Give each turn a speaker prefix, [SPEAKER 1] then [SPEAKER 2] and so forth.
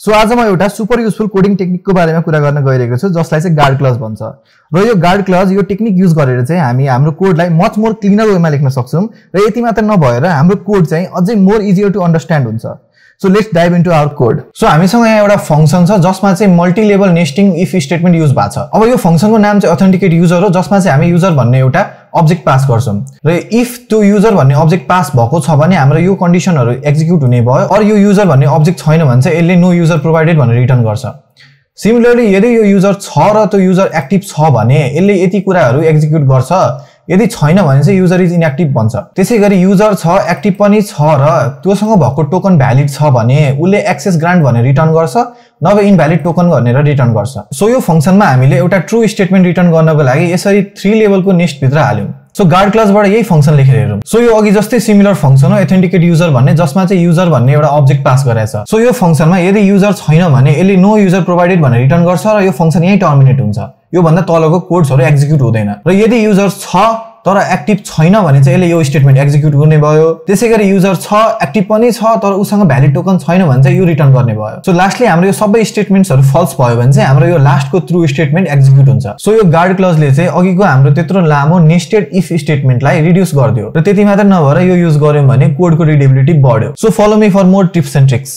[SPEAKER 1] so आज म एउटा सुपर युजफुल कोडिङ टेक्निकको बारेमा कुरा गर्न गइरहेको छु जसलाई चाहिँ गार्ड क्लज भन्छ र यो गार्ड क्लज यो टेक्निक युज गरेर चाहिँ हामी हाम्रो कोडलाई मच मोर क्लिनर वेमा लेख्न सक्छौं र यति मात्र नभएर हाम्रो कोड चाहिँ अझै मोर इजियर टु अन्डरस्ट्यान्ड हुन्छ so let's dive into our code so हामीसँग यहाँ एउटा फंक्सन छ जसमा चाहिँ multi level nesting if statement use भएको छ अब यो फंक्सनको नाम चाहिँ अथेन्टिकेट युजर हो जसमा चाहिँ हामी युजर भन्ने एउटा अब्जेक्ट पास गर्छौं र इफ त्यो युजर भन्ने अब्जेक्ट पास भएको छ भने हाम्रो यो कन्डिसनहरु एक्जिक्युट हुने भयो और यो युजर भन्ने अब्जेक्ट छैन भने चाहिँ यसले नो युजर प्रोवाइडेड भनेर रिटर्न गर्छ सिमिलरली यदि यो युजर छ र त्यो युजर एक्टिभ छ भने यसले यति कुराहरु एक्जिक्युट गर्छ यदि छैन भने चाहिँ युजर इज इनएक्टिभ भन्छ त्यसैगरी युजर छ एक्टिभ पनि छ र त्योसँग भएको टोकन भ्यालिड छ भने उले एक्सेस ग्रान्ट भनेर रिटर्न गर्छ नभए इनभ्यालिड टोकन भनेर रिटर्न गर्छ सो यो फंक्सनमा हामीले एउटा ट्रू स्टेटमेन्ट रिटर्न गर्नको लागि यसरी 3 लेभलको नेस्ट भित्र हाल्यौं सो गार्ड क्लासबाट यही फंक्सन लेखेर हेरौं सो यो अघि जस्तै सिमिलर फंक्सन हो अथेन्टिकेट युजर भन्ने जसमा चाहिँ युजर भन्ने एउटा अब्जेक्ट पास गरेछ सो यो फंक्सनमा यदि युजर छैन भने यसले नो युजर प्रोवाइडेड भनेर रिटर्न गर्छ र यो फंक्सन यही टर्मिनेट हुन्छ यो भन्दा तलको कोड्सहरु एक्जिक्युट हुँदैन र यदि युजर छ तर एक्टिभ छैन भने चाहिँ यसले यो स्टेटमेन्ट एक्जिक्युट गर्ने भयो त्यसैगरी युजर छ एक्टिभ पनि छ तर उसँग भ्यालिड टोकन छैन भने चाहिँ यो रिटर्न गर्ने भयो सो लास्टली हाम्रो यो सबै स्टेटमेन्ट्सहरु फल्स भयो भने चाहिँ हाम्रो यो लास्टको ट्रू स्टेटमेन्ट एक्जिक्युट हुन्छ सो यो गार्ड क्लजले चाहिँ अघिको हाम्रो त्यत्रो लामो नेस्टेड इफ स्टेटमेन्टलाई रिड्युस गर्दियो र त्यति मात्र नभएर यो युज गर्यौं भने कोडको रिडेबिलिटी बढ्यो so follow me for more tips and tricks